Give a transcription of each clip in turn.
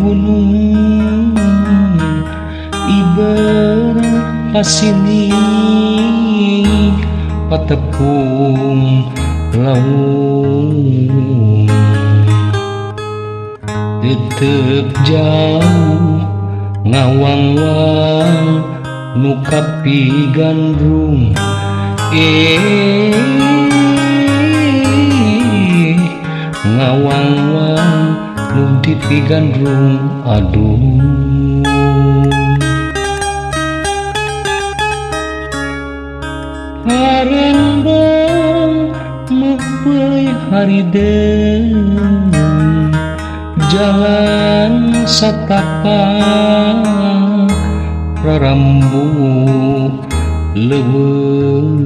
gunung iber pasini patepung laung tetep jauh ngawang-wang nu kapigandrung ngawang-wang nu dipigandrung aduh harendong meupeui harideung jalan satapak rarambu leuweung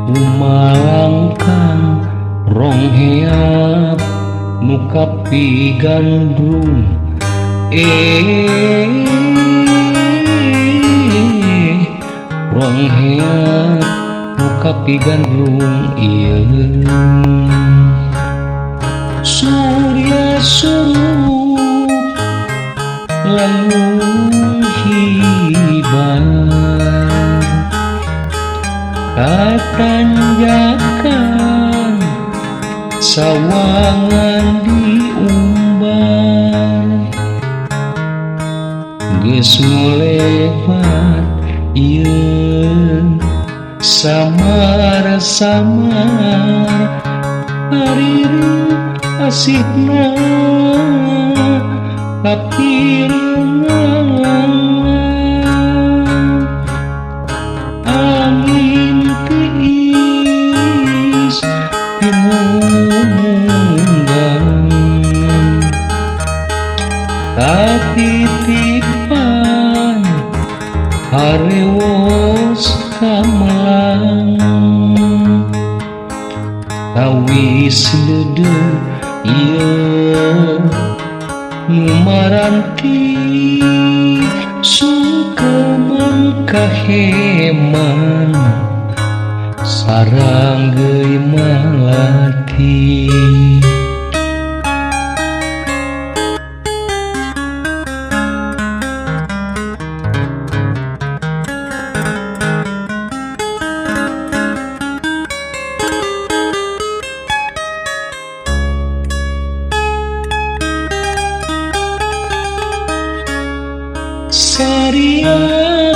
umalangkang rong heap nu kapigandrung rong heap nu kapigandrung ieu surya surup layung hibar katanjakan sawangan diumbar geus ngulebat ieu samar-samar harireung asihna kapireungan angin tiis timunggang katitipan harewos kamelang tawis deudeuh ieu nu maranti sungkeman kaheman sarang geui malati. Sariat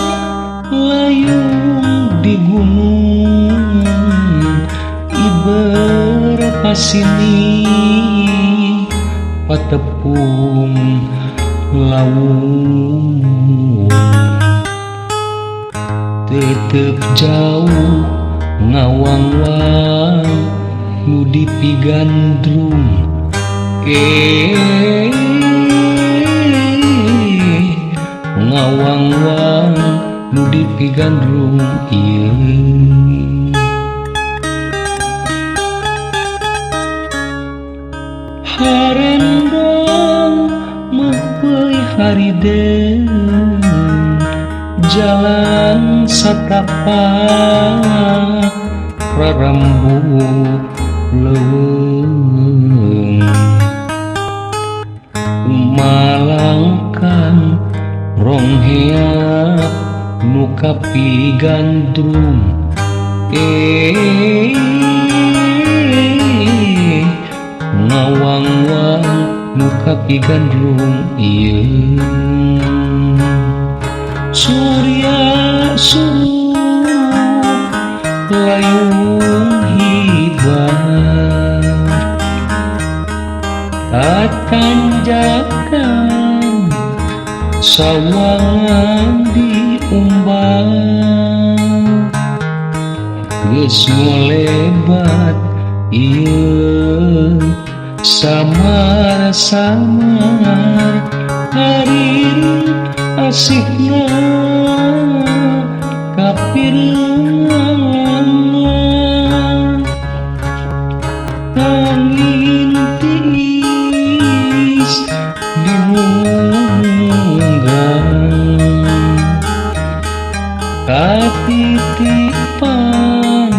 layung di gunung iber pasini patepung laung tetep jauh ngawang-wang nu dipigandrung ngawang-wang nu dipigandrung ieu harendong meupeui harideung jalan satapak rarambu leuweung umalangkang rong heap nu kapigandrung ngawang-wang nu kapigandrung ieu surya surup layung hibar katanjakan sawangan diumbar geus ngulebat ieu samar-samar harireung asihna kapireungan angin tiis dimunggang katitipan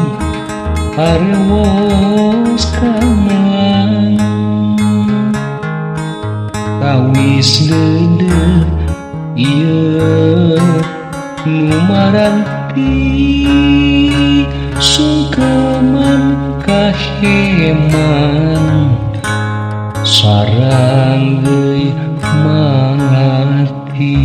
harewos kamelang. Kawis deudeuh ieu nu maranti sungkeman kaheman sareng deui mangarti.